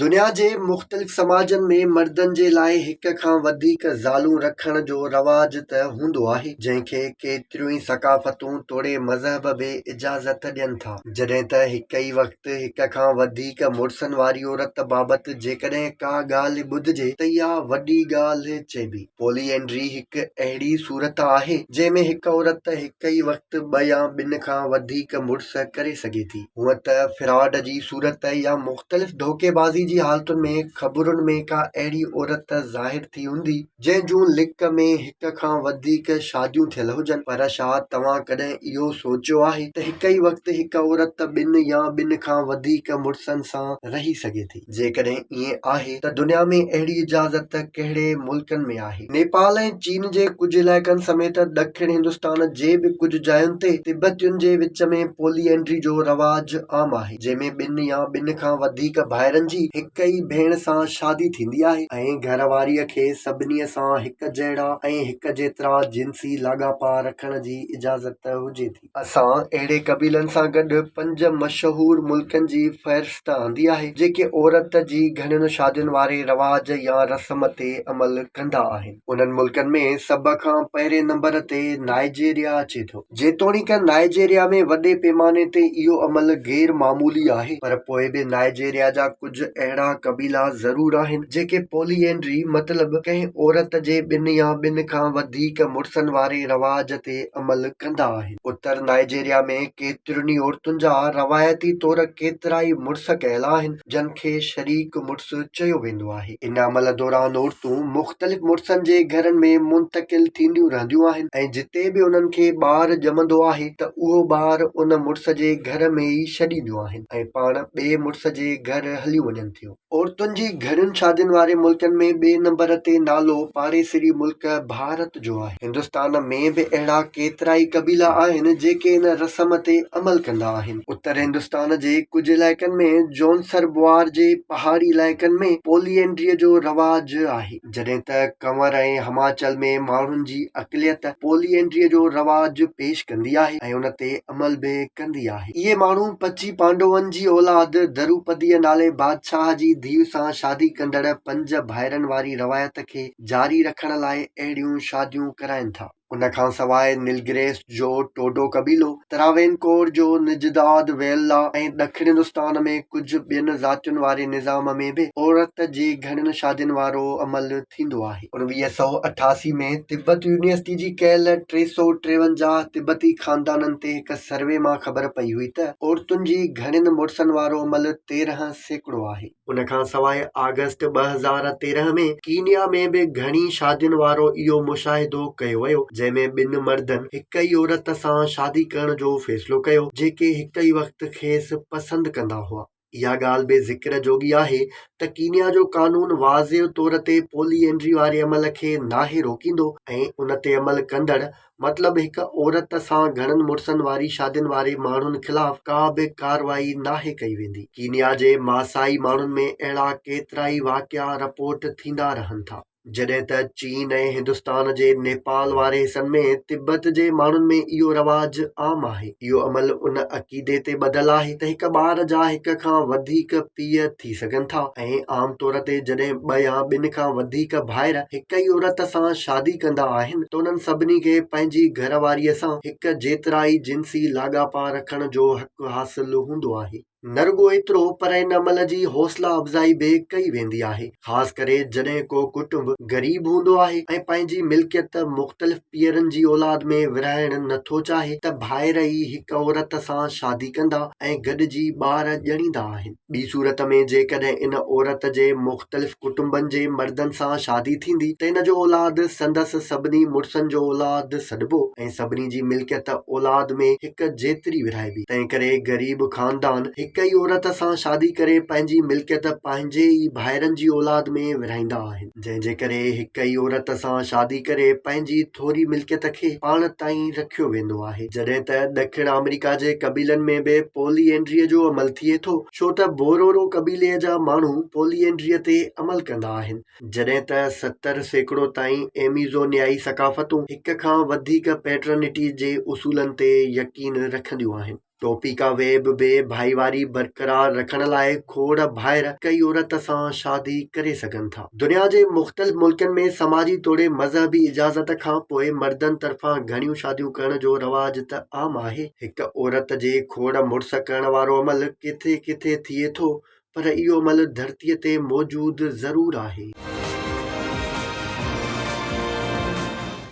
دنيا جي مختلف سماجن ۾ مردن جي لاء هڪ کان وڌيڪ زالون رکڻ جو رواج ته هوندو آهي، جنهن کي ڪيتريون ئي ثقافتون توڙي مذهب به اجازت ڏين ٿا. جڏهن ته هڪ ئي وقت هڪ کان وڌيڪ مڙسن واري عورت بابت جيڪڏهن ڪا ڳالهه ٻڌجي ته اها وڏي ڳالهه چئبي. پولي اينڊري هڪ اهڙي صورت آهي، جنهن ۾ هڪ عورت هڪ ئي وقت ٻه يا ٻن کان وڌيڪ مڙس ڪري سگهي ٿي. هونء ته فراڊ جي صورت يا مختلف ڌوڪيبازي جي حالتن ۾ خبرن ۾ ڪا اهڙي عورت ظاهر ٿي هوندي، جنهن جون لڪ ۾ هڪ کان وڌيڪ شاديون ٿيل هجن، پر ڇا توهان ڪڏهن اهو سوچيو آهي ته هڪ ئي وقت هڪ عورت ٻن يا ٻن کان وڌيڪ مڙسن سان رهي سگهي ٿي؟ جيڪڏهن ائين آهي ته دنيا ۾ اهڙي اجازت ڪهڙي ملڪن ۾ آهي؟ نيپال ۽ چين جي ڪجهه علائقن سميت ڏکڻ هندستان جي به ڪجهه جاين تي تبتين جي وچ ۾ پولي اينڊري جو رواج عام آهي، جنهن ۾ ٻن يا ٻن کان وڌيڪ ڀائرن جي هڪ ئي ڀيڻ سان شادي ٿيندي آهي ۽ گهر واريء کي سڀني سان هڪ جهڙا ۽ هڪ جيترا جنسي لاڳاپا رکڻ جي اجازت هجي ٿي. اسان اهڙي قبيلن سان گڏ پنج مشهور ملڪن جي فهرست آندي آهي، جيڪي عورت جي گهڻين شادين واري رواج يا رسم تي عمل ڪندا آهن. انهن ملڪن ۾ سڀ کان پهرين نمبر تي نائيجيريا اچي ٿو. جيتوڻيڪ نائيجيريا ۾ وڏي پيماني تي اهو عمل غير معمولي آهي، پر پوء به نائيجيريا جا ڪجهه اهڙا قبيلا ضرور آهن، جيڪي پولي اينڊري مطلب ڪنهن عورت جي ٻن يا ٻن کان وڌيڪ مڙسن واري رواج تي عمل ڪندا آهن. اتر نائيجيريا ۾ ڪيترين ئي عورتن جا روايتي طور ڪيترائي مڙس ڪيل آهن، جن کي شريڪ مڙس چيو ويندو آهي. ان عمل دوران عورتون مختلف مڙسن جي گهرن ۾ منتقل ٿينديون رهنديون آهن ۽ جتي به انهن کي ٻار ڄمندو آهي ته اهو ٻار ان مڙس جي گهر ۾ ئي ڇڏينديون آهن ۽ پاڻ ٻئي مڙس جي گهر هليون وڃن ٿيون. عورتن جي گهڻين شادين واري ملڪن ۾ ٻئي نمبر تي نالو پاڙيسري ملڪ ڀارت جو آهي. هندستان ۾ به اهڙا ڪيترائي قبيلا آهن جيڪي ان رسم تي عمل ڪندا آهن. اتر هندستان جي ڪجهه علائقن ۾ جونسربوار جي پهاڙي علائقن ۾ پولي اينڊريء جو رواج آهي. جڏهن ته ڪنور ۽ هماچل ۾ ماڻهن جي اقليت پولي اينڊريء جو رواج پيش ڪندي آهي ۽ ان تي عمل به ڪندي آهي. اهي ماڻهو پچي پانڊون جي اولاد دروپديء نالي بادشاهه جي ڌيء سان شادي ڪندڙ پنج ڀائرن واري روايت کي جاري رکڻ لاء اهڙيون شاديون ڪرائين ٿا. ان کان سواء نلگريس جو ٽوڊو قبيلو، تراوينڪور جو نجداد ويلا ۽ ڏکڻ هندستان ۾ ڪجهه ٻين ذاتين واري نظام ۾ به عورت جي گهڻين شادين وارو عمل ٿيندو آهي. 1988 ۾ تبت يونيورسٽي جي ڪيل 353 تبتي خاندانن تي هڪ سروي مان خبر پئي هئي ته عورتن جي گهڻين مڙسن وارو عمل 13% آهي. ان کان سواء آگسٽ 2013 ۾ ڪينيا ۾ به گهڻي شادين وارو اهو مشاهدو ڪيو ويو، جنهن ۾ ٻن مردن هڪ ئي عورت سان شادي ڪرڻ جو فيصلو ڪيو، جيڪي هڪ ئي وقت کيس پسند ڪندا هئا. اها ڳالهه به ذڪر جوڳي آهي ته ڪينيا جو قانون واضح طور تي پولي اينڊري واري عمل کي ناهي روڪيندو ۽ ان تي عمل ڪندڙ مطلب هڪ عورت سان گهڻن مڙسن واري شادين واري ماڻهن خلاف ڪا به ڪارروائي ناهي ڪئي ويندي. ڪينيا جي ماسائي ماڻهن ۾ اهڙا ڪيترائي واقعا رپورٽ ٿيندا رهن ٿا. جڏهن ته چين ۽ هندستان جي نيپال واري حصن ۾ تبت جي ماڻهن ۾ اهو رواج عام آهي. اهو عمل ان عقيدي تي ٻڌل آهي ته هڪ ٻار جا هڪ کان وڌيڪ پيء ٿي سگهن ٿا ۽ عام طور تي جڏهن ٻه يا ٻن کان وڌيڪ ڀائر هڪ ئي عورت سان شادي ڪندا آهن ته انهن سڀني کي پنهنجي گهر واريء سان هڪ جيترا ئي جنسي لاڳاپا رکڻ جو حق حاصل هوندو آهي. نه رڳو ايترو پر ان عمل جي حوصلا افزائي به ڪئي ويندي آهي، خاص ڪري جڏهن ڪو ڪٽنب غريب هوندو آهي ۽ پنهنجي ملڪيت مختلف پيئرن جي اولاد ۾ ورهائڻ نه ٿو چاهي ته ڀائر ئي هڪ عورت سان شادي ڪندا ۽ گڏجي ٻار ڄڻيندا آهن. ٻي صورت ۾ جيڪڏهن ان عورت جي مختلف ڪٽنبن جي مردن سان شادي ٿيندي ته ان جو اولاد سندس سڀني مڙسن جو اولاد سڏبو ۽ سڀني جي ملڪيت اولاد ۾ هڪ جيتري ورهائبي. تنهنڪري غريب خاندان هڪ ئي عورت سان شادي ڪري پنهنجي ملڪيت پنهنجي ئي ڀائرن جي اولاد ۾ ورهائيندا آهن. جنهن جي ڪري هڪ ئي عورت سان شادي ڪري پنهنجي ٿوري ملڪيت کي پاڻ تائين رکيو ويندو آهي. جڏهن ته ڏکڻ آمريڪا جي قبيلن ۾ به پولي اينڊريء جو عمل ٿئي ٿو، ڇو ته بورورو قبيلي جا ماڻهو پولي اينڊريء تي عمل ڪندا آهن. جڏهن ته 70% تائين ايميزونيائي ثقافتون هڪ کان وڌيڪ پيٽرنٽي جي اصولن تي يقين رکنديون آهن. ٽوپيڪا ويب به ڀائيواري برقرار رکڻ لاء کوڙ ڀائر هڪ ئي عورت سان شادي ڪري سگهن ٿا. دنيا جي مختلف ملڪن ۾ سماجي توڙي مذهبي اجازت کان پوء مردن طرفان گهڻيون شاديون ڪرڻ جو رواج ته عام آهي. هڪ عورت جي کوڙ مڙس ڪرڻ وارو عمل ڪٿي ڪٿي ٿئي ٿو پر اهو عمل ڌرتيء تي موجود ضرور آهي.